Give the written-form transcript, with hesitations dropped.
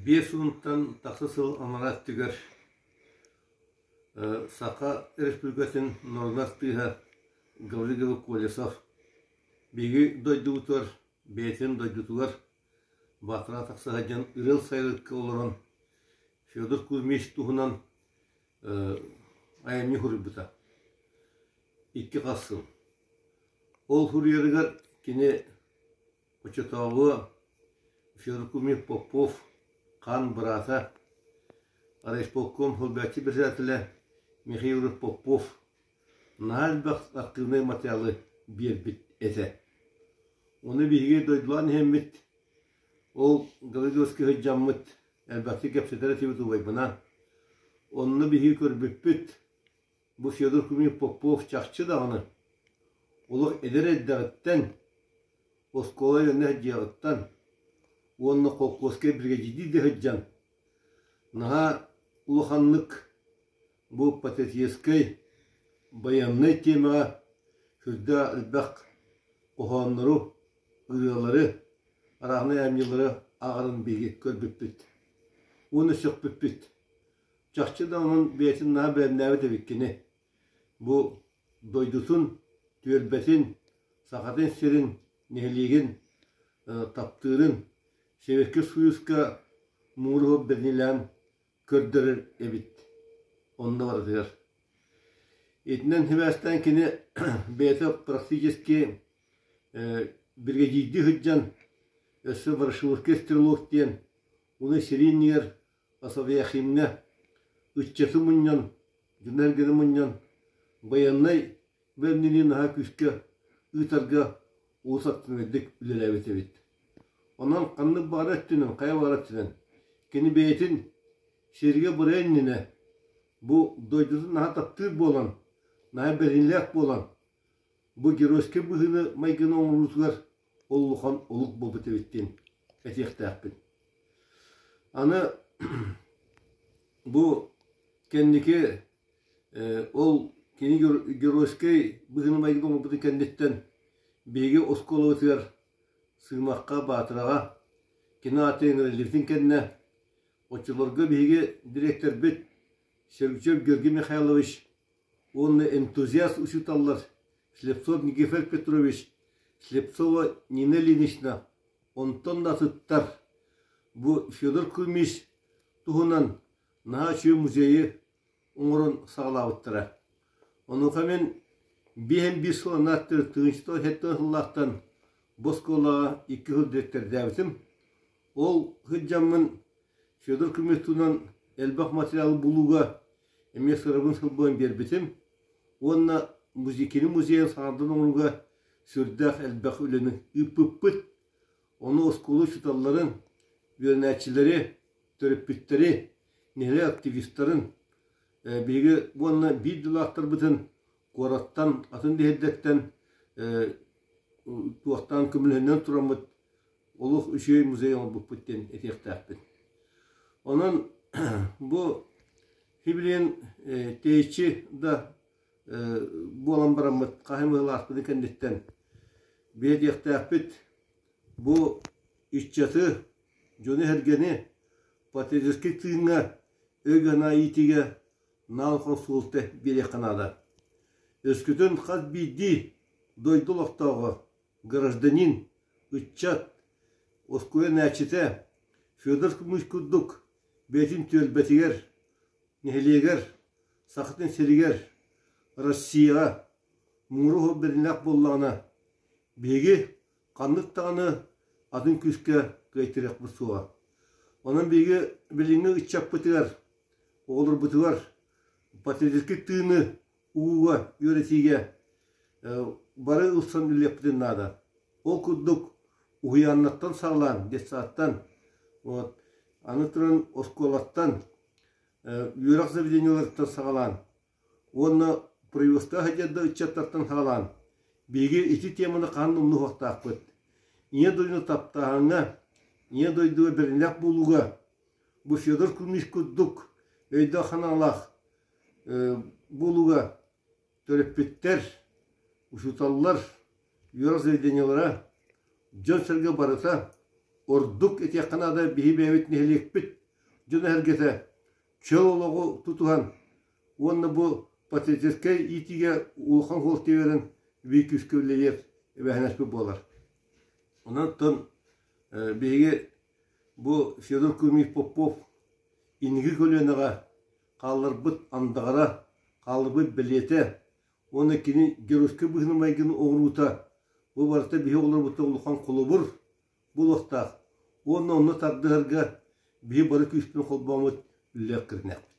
Биэс уонтан тахса сыл анараа өттүгэр Саха Республикатын норуодунай артыыһа Гаврил Колесов биһиги дойдубутугар, бэйэтин дойдутугар Баатара тахса сылдьан ырыал сайылыкка олорон Федор Кузьмич туһунан айымньы суруйбута. Икки хас сыл. Ол суруйарыгар кини Оччотооҕу Федор Попов хаан быраата, райисполком солбуйааччы председателэ Михаил Попов наһаа элбэх активнай материалы биэрбит этэ. Ону биһиги дойдулаан иһэммит, ол Гавриловскай сылдьаммыт элбэхтик кэпсэтэр этибит убайбынаан. Онно биһиги көрбүппүт, бу Федор Кузьмич Попов чахчы даҕаны олох эдэр эрдэҕиттэн оскуола үөрэнэ сылдьыаҕыттан уонна холкуоска биригэдьиирдии да сылдьан наһаа улаханнык бу патриотическай байыаннай тиэмэҕэ сүрдээх элбэх хоһооннору, ырыалары, арааһынай айымньылары ааҕарын биһиги көрбүппүт уонна сөхпүппүт. Чахчы да онон бэйэтин наһаа бэлэмнээбит эбит кини. Бу дойдутун, түөлбэтин, Сахатын сирин, нэһилиэгин таптыырын Сэбиэскэй Сойууска муҥуруһу бэринилээн көрдөрөр эбит онно барытыгар. Итинэн сибээстээн кини бэйэтэ практически биригэдьиирдии сылдьан өссө Ворошиловский стрелок диэн уну сирии иннигэр Освояхимҥа ыччаты мунньан, дьону-сэргэни мунньан байыаннай бэлэмнэнии наһаа күүскэ ыытарга олус активнайдык үлэлээбит эбит. Онон ханнык баҕарар өттүнэн, хайа баҕарар өттүнэн кини бэйэтин сиргэ барыан иннинэ бу дойдутун наһаа таптыыр буолан, наһаа бэриниилээх буолан, бу геройскай быһыыны майгыны оҥоруутугар ол улахан олук буолбут эбит диэн этиэхтээхпин. Аны бу кэнники ол кини геройскай быһыыны-майгыны оҥорбутун кэнниттэн биһиги оскуолабытыгар Сыымахха, Баатыраҕа кини аата ыҥырыллыбытын кэннэ оччолорго биһиги дириэктэрбит Сергучев Георгий Михайлович уонна энтузиаст учууталлар Слепцов Никифор Петрович, Слепцова Нина Ильинична, онтон да атыттар бу Федор Кузьмич туһунан наһаа үчүгэй музейы оҥорон саҕалаабыттара. Онуоха мин биэһин биир сыл анаар тыһыынча сэттэ сыллаахтан бу оскуолаҕа икки сыл дириэктэрдээбитим. Ол сылдьаммын Федор Кузьмич туһунан элбэх материалы булууга эмиэ сырабын сылбыан биэрбитим уонна музыкины музейын саҥардан оҥорууга сүрдээх элбэх үлэни ыыппыппыт. Ону оскуола учууталларын, үөрэнээччилэри, төрөппүттэри, нэһилиэк активистарын, биһиги уонна биир дойдулаахтарбытын куораттан, атын дэһирдэттэн туохтаан көмөлөһүнэн тураммыт олох үчүгэй музей оҥорбуппут диэн этиэхтээхпин. Онон бу Хибилиэн тэйиччи да буолан бараммыт хаһан быһылаахпытын кэнниттэн биһиэтиэхтээхпит бу ыччаты, дьону-сэргэни патриотическай тыыҥҥа, өй-санаа иитиигэ наал суолта биэриэххэ наада. Өскөтүн хас биирдии дойду олохтооҕо гражданин, ыччат, оскуола нээччитэ Федор Кузьмич курдук бэйэтин түөлбэтигэр, нэһилиэгэр, Сахатын сиригэр, Россияҕа муҥуруһу бэриннэх буоллаҕына, биһиги ханнык даҕаны атын күүскэ кыайтарыахпыт суоҕа. Онон биһиги билиҥҥи ыччаппытыгар, оҕолорбутугар патриотическай тыыны ууга үөрэтиигэ бары ылсан үлэлиэхпитин наада. Ол курдук уһуйааннартан саҕалаан, детсадтан, вот, аны туран оскуолаттан, үөрэх заведениеларыттан саҕалаан уонна производство сылдьар да ыччаттартан саҕалаан биһиги ити теманы хаһан да умнуохтаахпыт. Ийэ дойдуну таптааһыҥҥа, Ийэ дойдуга бэриннээх буолууга бу Федор Кузьмич курдук өйдөөх-санаалаах буолууга төрөппүттэр, учууталлар, үөрэх заведениелара, дьон-сэргэ барыта Ордук этиэххэ наада биһи бэйэбит нэһилиэкпит дьоно-сэргэтэ чөл олоҕу тутуһан уонна бу патриотическай иитиигэ улахан суолта биэрэн биир күүскэ үлэлиир эбээһинэспит буолар. Онон биһиги бу Федор Кузьмич Попов инники көлүөнэҕэ хаалларбыт андаҕара, хаалларбыт бэлиэтэ уонна кини геройскай быһыыны-майгыны оҥоруута бу барыта биһи оҕолорбутугар улахан холобур буолуохтаах уонна онно тардыһарга биһи бары күүспүтүн холбооммут үлэлиэх кэринээхпит.